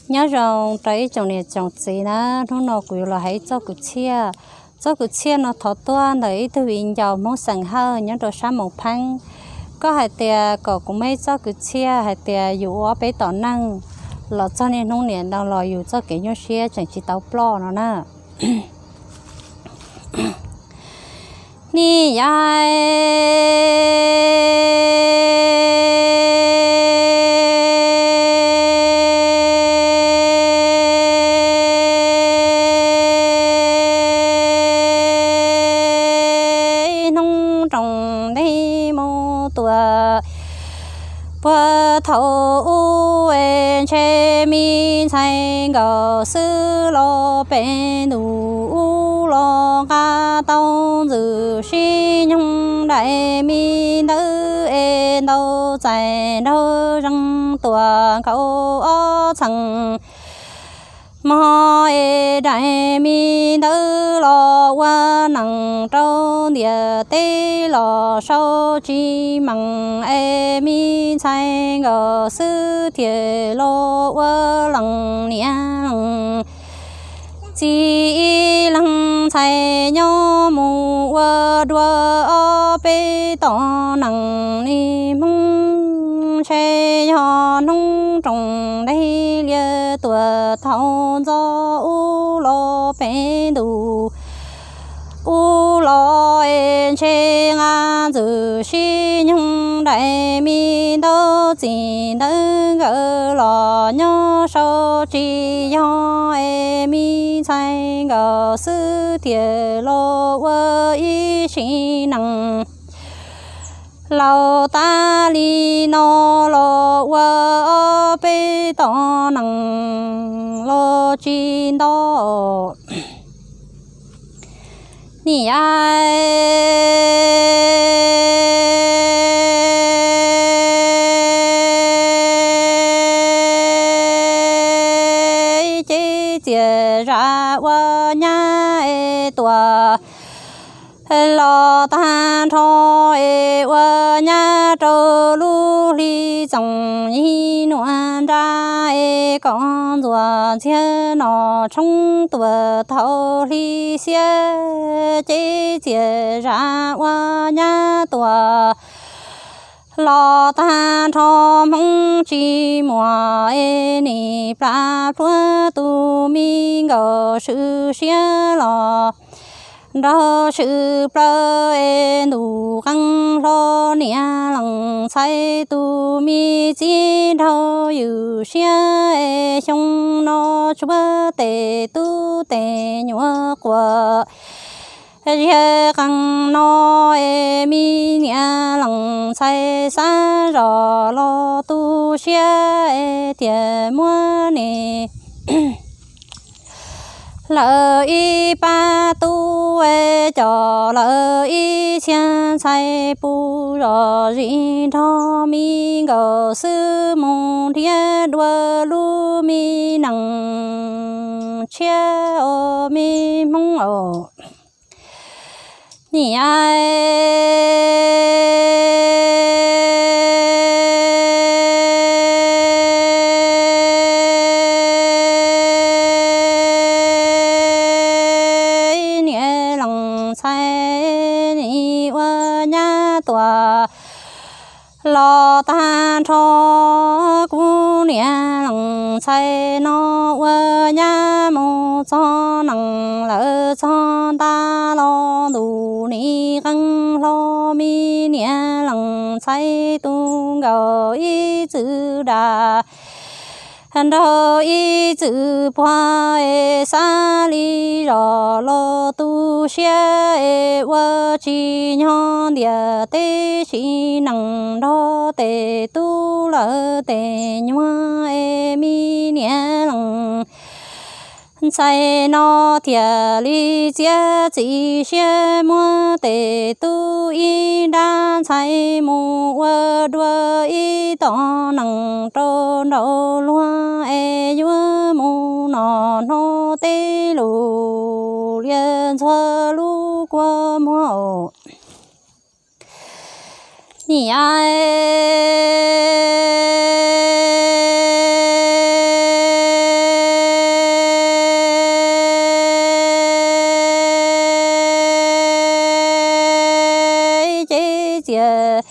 Nyob zoo rau ib tsoom niam tsoom txiv na, hnub no kuv yuav los hais ib txoj kwv txhiaj. Txoj kwv txhiaj no thov tuaj ntawm ib tug viv ncaus Hmoob xeem Hawj nyob rau sab Moos Pheeb. Koj hais tias kom kuv muaj ib txoj kwv txhiaj hais tias yus ua ob peb tom neeg los txog niaj hnub niam no los yus txoj kev nyuaj siab tseem tsis tau ploj no na. Nim yog hnub roos ntej mus tuaj, puag thaum ub es ntshe me ntxhais nkaus xwb los pem ntuj ub los nqa tau ntxwm sib nyoog daim me ntawv es ntau txais nraug zeeg tuaj nkaus ob txheej mog es daim me ntawv los ua neej rau ntiaj teb los sau tsis meej es me ntxhais nkaus xwb thiaj los ua leej niam leej txiv ib leeg ntxhais nyob mus ua dua ob peb tom neej li Hmoob. Ntshe yog hnub roos ntej liaj tuaj thaum ntxov ub los pem ntuj ub los es ntshe nqa ntxwm sib nyoog daim me ntawv txij ntawv nkawm los nyob sau tsis yog es me ntxhais nkaus xwb thiaj los ua ib sim neej. Laus tas li no los ua ob peb tom neej los tsis nto. Nim yog ces txias zam ua nyab es tuaj los tag nrho es ua nyab rau lub hli txoos yig nuam nra es kom ntxuav ntxiag no tshoob tuaj thaum hli xiab ces txias zam ua nyab tuaj los tag nrho Hmoob tsis muaj es nim plas pluav tus me nkaus swm siab los nrog swm plaws es ntuj qee hlo niam leej ntxhais tus me txiv nraug ywm siab es xyoo no tsuav tes tub tes nyuam quas ziag qee no es me niam leej ntxhais xav zoj los tu siab es thiaj muab nim lawv ib pab tub es coj lawv ib txhia ntxhais puv zom zis nrog me nkaus xwb mus nrhiav dua lub me neej tshiab os me Hmoob os. Nim niam leej ntxhais nim ua nyab tuaj los tag nrho kuv niam leej ntxhais no ua nyab mus txog neej lawm txog nta los ntuj nim qee hlo me niam leej ntxhais tu nkaus ib txwm dag nraug ib txwm puag es xav li zoj los tu siab es ua tsis nyog ntiaj teb sim neej nrog tes tub lawv tes nyuag es me niam leej ntxhais no thiaj li txiav txim siab muab tes tub ib nrab ntxhais mus ua dua ib tom neej rau nraug luag es yuav mus noj hnub teb lus liaj ntxuag lub kua muag. Nim yog tias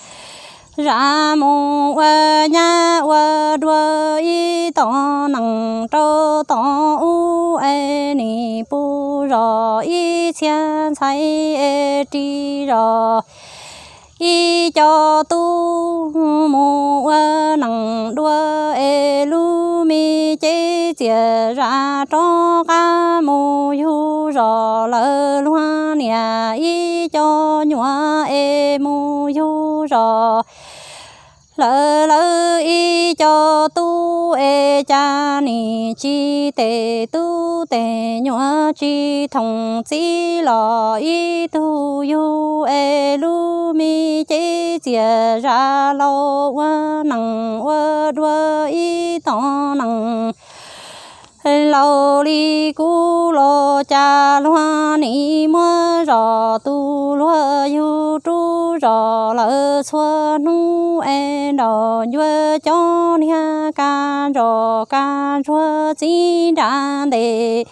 zam mus ua nyab ua dua ib tom nees rau tom ub es nim pub zos ib txhia ntxhais es ris zos ib co tub mus ua nees dua es lub me cev txias zam rov qab mus yug zos lawv luag niam ib co nyuam es mus yug zos lawv lawv ib co tub es cas nim tsis tes tub tes nyuam tsis thoom txiv los ib tug yug es lub me cev txias zam laus ua nees ua dua ib tom nees laus li kuv los cas luag nim muab zos tus luag yug rub zos lawv txhua hnub es nraum ncua cov niag kab ntsoj kab ntsuag txiv nra ntes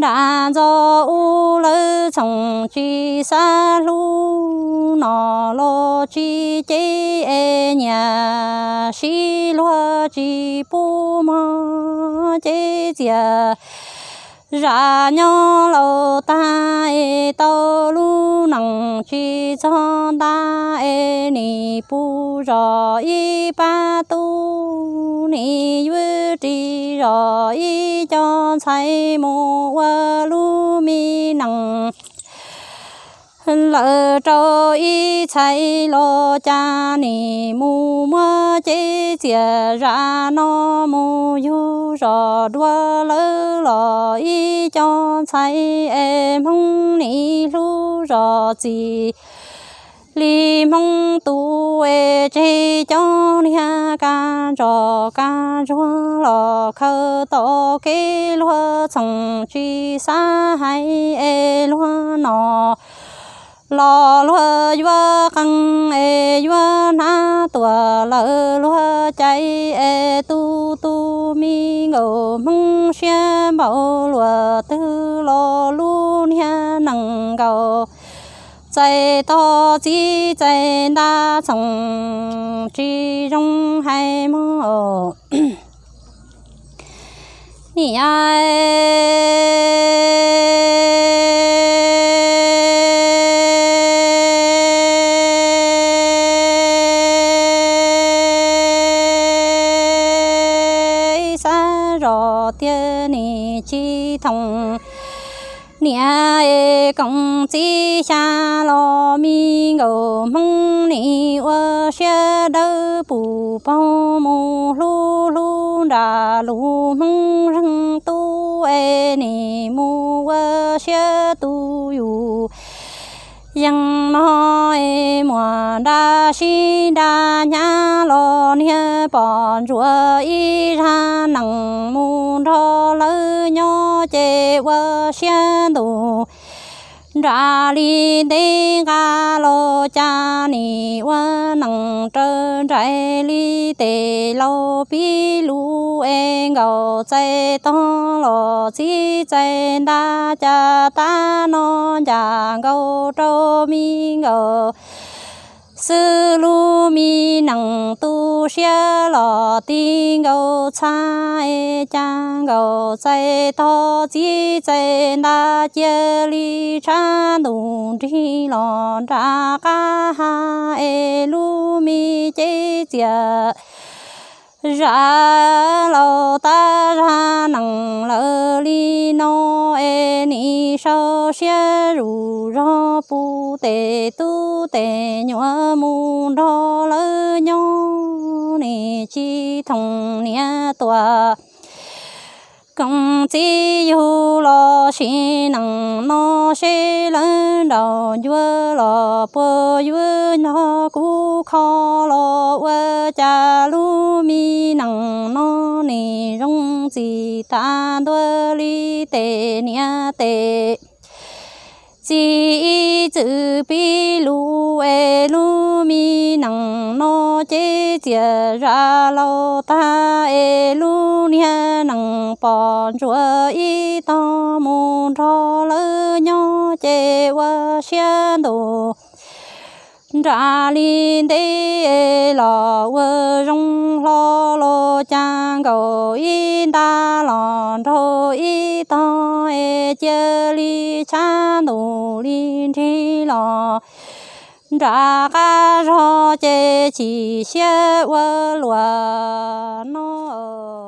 nra ntxo ub lawv txhoom tsis xav hlub no los tsis cev es nyias sib luag tsis pub mog cev txias zam nyob laus tag es tau lub nees tsis txog nta es nim pub zos ib pab tub nim yuav ris zos ib co ntxhais mus ua lub me nees lawv rau ib txhais los cas nim mus muab cev txias zam no mus yug zos dua lawv los ib co ntxhais es Hmoob nim hlub zos txim li Hmoob tus es tseg cov niag kab ntsoj kab ntsuag los khaws tom kev luag txhoom tsis xav hais es luag no los luag yuav qee es yuav hnav tuam lawv luag cai es tu tu me nkaus Hmoob siab npaum luaj twg los lub niag nees nkaus txais tog txiv txais nta txhoom tsis zoo hais mog. Niam xav zos tiag nim tsis thoom niam es koom txiv xya los me nkaus Hmoob nim ua siab dawb pus paug mus hlub hlub nram lus Hmoob zeeg tub es nim mus ua siab tu yus yeej mog es muam nra sib nra hnyav los niag pom ntsuav ib zaj nees mus nrog lawv nyob ces ua siab ntus nra li ntev nqa los cas nim ua nees raws nraim li tes laus pib lus es nkaus txais tog los txiv txais nta cas tab no ncas nkaus rau me nkaus xwb lub me nees tu siab los ti nkaus txha es cas nkaus txais tog txiv txais nta cia li tshav ntuj nrig los nram qab ha es lub me cev txias zam laus tab zaj nees lawm li no es nim sau siab zuj zog pub tes tub tes nyuam mus nrog lawv nyob nim tsis thoom niam tuam koom txiv yug los sim neej no seb lawv nraum ncua los puas yuav nrog kuv kho los ua cas lub me neej no nim zoo txim tag ntua li tes niam tes txiv ib txwm pib lus es lub me neej no cev txias zam laus tag es lub niag neej pom ntsuav ib tog mus nrog lawv nyob ces ua siab ntus Nram li ntej los ua zoo hlo los cas nkaus ib nta los nraug ib tog es cia li tshav ntuj li nrig los nram qab zog ces chim siab ua luaj no.